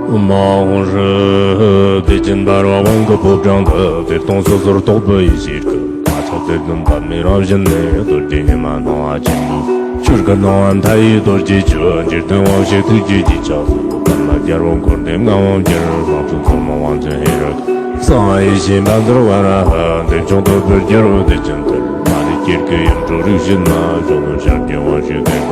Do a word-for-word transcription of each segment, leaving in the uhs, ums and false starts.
མ་འོངས་རི། བདེ་ཆེན་འབར་བ་དབང་གི་ཕོ་བྲང་དུ། གཏེར་སྟོང་སོ་སོར་རྟོག་པའི་ཡེ་ཤེས་སྐུ། མ་ཆགས་གཏེར་སྟོང་པདྨའི་རང་བཞིན་ནས། རྡོ་རྗེ་ཉི་མ་སྣང་བ་ཆེན་པོ། ཆོས་སྐུ་སྣང་བ་མཐའ་ཡས་རྡོ་རྗེ་ཆོས། འཇིག་རྟེན་དབང་ཕྱུག་ཐུགས་རྗེའི་རྗེས་ཆགས་སུ། པདྨ་རྒྱལ་པོ་འཁོར་འདས་མངའ་དབང་བསྒྱུར། ལྷ་མཚོ་ཚོགས་མང་དབང་ཆེན་ཧེ་རུ་ཀ། གསང་བ་ཡེ་ཤེས་བཛྲ་ཝཱ་ར་ཧ། མདུན་མཆོག་རྡོ་བུར་རྒྱལ་པོ་བདེ་ཆེན་ཐུར། མ་ལུས་སྐྱེ་དགུའི་ཡུམ་གྲུ་རིགས་བཞི་མ། གཞོན་ནུ་ཞབས་ཀྱི་དབང་ཕྱུག་བདུད་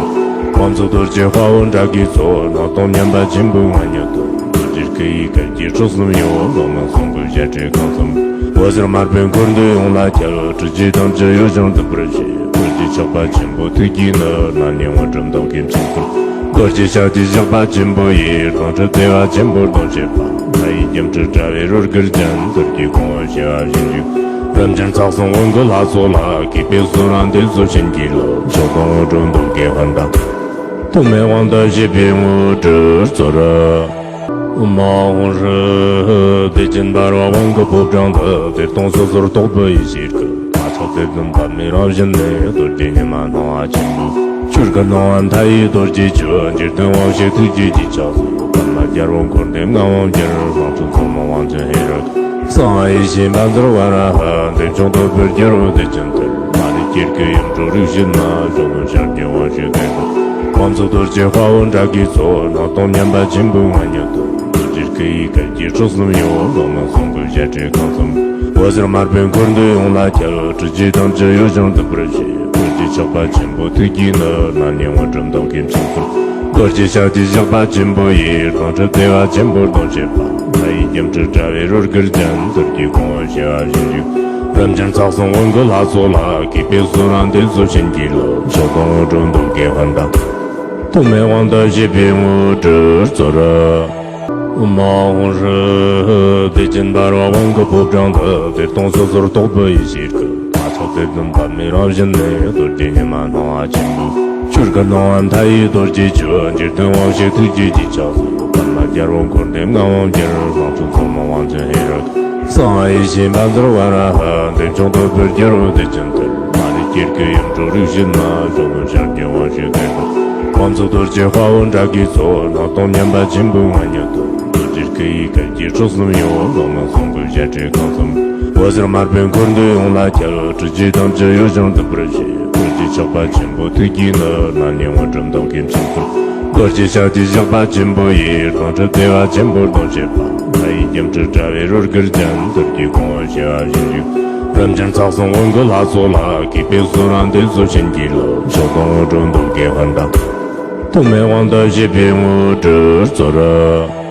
དཔུང་། དབང་ཕྱུག་རྡོ་རྗེ་དཔའ་བོ་དགྲ་བགེགས་ཚོགས། སྣང་སྟོང་མཉམ་པ་ཆེན་པོའི་མངའ་བརྙེས་དུ། རྡོ་རྗེ་སྐུ་ཡི་གར་གྱིས་སྲོག་གསུམ་གཡོ། ལོ་མང་གསུང་གི་བཤད་ཁྲིའི་ཁང་གསུམ། འོད་ཟེར་དམར་པོས་འཁོར་འདས་ཡོངས་ལ་ཁྱབ། ཁྲོ་ཆུའི་དྭངས་བཅུད་གཡོ་ཞིང་སྡུད་པར་བྱེད། རྡོ་རྗེ་ཆགས་པ་ཆེན་པོ་ཐུགས་ཀྱི་ནུ། རྣ་ནས་དངོས་གྲུབ་མདོག་ཁམས་ཆེན་པོར། རྡོ་རྗེ་ཞལ་གྱི་བཞག་པ་ཆེན་པོ་ཡིས། དྭངས་ཁྲོལ་བདེ་བ་ཆེན་པོར་སྟོན་བྱེད་པ། མཐའ་ཡས་སྒྱུ་འཕྲུལ་དྲ་བའི་རོལ་གར་ཅན། ཐུར་གྱིས་བསྐོར་བའི་བྱེ་བ་བཞིན་བཞུགས། རིམ་བྱོན་ཚོགས་བསགས་དབང་གི་ལྷ་ཚོགས་ལ། གུས་པས་གསོལ་རབ་འདི་ཚོགས་བྱིན་གྱིས་རློབས། མཆོག་དང་དངོས་གྲུབ་མདོག་ཁམས་ཧཱུྃ་དང་། ཐོགས་མེད་དབང་དུ་བྱེད་པའི་དངོས་གྲུབ་སྩོལ། མ་འོངས་རི། བདེ་ཆེན་འབར་བ་དབང་གི་ཕོ་བྲང་དུ། གཏེར་སྟོང་སོ་སོར་རྟོག་པའི་ཡེ་ཤེས་སྐུ། མ་ཆགས་གཏེར་སྟོང་པདྨའི་རང་བཞིན་ནས། རྡོ་རྗེ་ཉི་མ་སྣང་བ་ཆེན་པོ། ཆོས་སྐུ་སྣང་བ་མཐའ་ཡས་རྡོ་རྗེ་ཆོས། འཇིག་རྟེན་དབང་ཕྱུག་ཐུགས་རྗེའི་རྗེས་ཆགས་སུ། པདྨ་རྒྱལ་པོ་འཁོར་འདས་མངའ་དབང་བསྒྱུར། ལྷ་མཚོ་ཚོགས་མང་དབང་ཆེན་ཧེ་རུ་ཀ། གསང་བ་ཡེ་ཤེས་བཛྲ་ཝཱ་ར་ཧ། མདུན་མཆོག་རྡོ་བུར་རྒྱལ་པོ་བདེ་ཆེན་ཐུར། མ་ལུས་སྐྱེ་དགུའི་ཡུམ་གྲུ་རིགས་བཞི་མ། གཞོན་ནུ་ཞབས་ཀྱི་དབང་ཕྱུག་བདུད་དཔུང་། དབང་ཕྱུག་རྡོ་རྗེ་དཔའ་བོ་དགྲ་བགེགས་ཚོགས། སྣང་སྟོང་མཉམ་པ་ཆེན་པོའི་མངའ་བརྙེས་དུ། རྡོ་རྗེ་སྐུ་ཡི་གར་གྱིས་སྲོག་གསུམ་གཡོ། ལོ་མང་གསུང་གི་བཤད་ཁྲིའི་ཁང་གསུམ། འོད་ཟེར་དམར་པོས་འཁོར་འདས་ཡོངས་ལ་ཁྱབ། ཁྲོ་ཆུའི་དྭངས་བཅུད་གཡོ་ཞིང་སྡུད་པར་བྱེད། རྡོ་རྗེ་ཆགས་པ་ཆེན་པོ་ཐུགས་ཀྱི་ནུ། རྣ་ནས་དངོས་གྲུབ་མདོག་ཁམས་ཆེན་པོར། རྡོ་རྗེ་ཞལ་གྱི་བཞག་པ་ཆེན་པོ་ཡིས། དྭངས་ཁྲོལ་བདེ་བ་ཆེན་པོར་སྟོན་བྱེད་པ། མཐའ་ཡས་སྒྱུ་འཕྲུལ་དྲ་བའི་རོལ་གར་ཅན། ཐུར་གྱིས་བསྐོར་བའི་བྱེ་བ་བཞིན་བཞུགས། རིམ་བྱོན་ཚོགས་བསགས་དབང་གི་ལྷ་ཚོགས་ལ། གུས་པས་གསོལ་རབ་འདི་ཚོགས་བྱིན་གྱིས་རློབས། མཆོག་དང་དངོས་གྲུབ་མདོག་ཁམས་ཧཱུྃ་དང་། ཐོགས་མེད་དབང་དུ་བྱེད་པའི་དངོས་གྲུབ་སྩོལ། མ་འོངས་རི། བདེ་ཆེན་འབར་བ་དབང་གི་ཕོ་བྲང་དུ། གཏེར་སྟོང་སོ་སོར་རྟོག་པའི་ཡེ་ཤེས་སྐུ། མ་ཆགས་གཏེར་སྟོང་པདྨའི་རང་བཞིན་ནས། རྡོ་རྗེ་ཉི་མ་སྣང་བ་ཆེན་པོ། ཆོས་སྐུ་སྣང་བ་མཐའ་ཡས་རྡོ་རྗེ་ཆོས། འཇིག་རྟེན་དབང་ཕྱུག་ཐུགས་རྗེའི་རྗེས་ཆགས་སུ། པདྨ་རྒྱལ་པོ་འཁོར་འདས་མངའ་དབང་བསྒྱུར། ལྷ་མཚོ་ཚོགས་མང་དབང་ཆེན་ཧེ་རུ་ཀ། གསང་བ་ཡེ་ཤེས་བཛྲ་ཝཱ་ར་ཧ། མདུན་མཆོག་རྡོ་བུར་རྒྱལ་པོ་བདེ་ཆེན་ཐུར། མ་ལུས་སྐྱེ་དགུའི་ཡུམ་གྲུ་རིགས་བཞི་མ། གཞོན་ནུ་ཞབས་ཀྱི་དབང་ཕྱུག་བདུད་དཔུང་། དབང་ཕྱུག་རྡོ་རྗེ་དཔའ་བོ་དགྲ་བགེགས་ཚོགས། སྣང་སྟོང་མཉམ་པ་ཆེན་པོའི་མངའ་བརྙེས་དུ། རྡོ་རྗེ་སྐུ་ཡི་གར་གྱིས་སྲོག་གསུམ་གཡོ། ལོ་མང་གསུང་གི་བཤད་ཁྲིའི་ཁང་གསུམ། འོད་ཟེར་དམར་པོས་འཁོར་འདས་ཡོངས་ལ་ཁྱབ། ཁྲོ་ཆུའི་དྭངས་བཅུད་གཡོ་ཞིང་སྡུད་པར་བྱེད། རྡོ་རྗེ་ཆགས་པ་ཆེན་པོ་ཐུགས་ཀྱི་ནུ། རྣ་ནས་དངོས་གྲུབ་མདོག་ཁམས་ཆེན་པོར། རྡོ་རྗེ་ཞལ་གྱི་བཞག་པ་ཆེན་པོ་ཡིས། དྭངས་ཁྲོལ་བདེ་བ་ཆེན་པོར་སྟོན་བྱེད་པ། མཐའ་ཡས་སྒྱུ་འཕྲུལ་དྲ་བའི་རོལ་གར་ཅན། ཐུར་གྱིས་བསྐོར་བའི་བྱེ་བ་བཞིན་བཞུགས། རིམ་བྱོན་ཚོགས་བསགས་དབང་གི་ལྷ་ཚོགས་ལ། གུས་པས་གསོལ་རབ་འདི་ཚོགས་བྱིན་གྱིས་རློབས། མཆོག་དང་དངོས་གྲུབ་མདོག་ཁམས་ཧཱུྃ་དང་། ཐོགས་མེད་དབང་དུ་བྱེད་པའི་དངོས་གྲུབ་སྩོལ།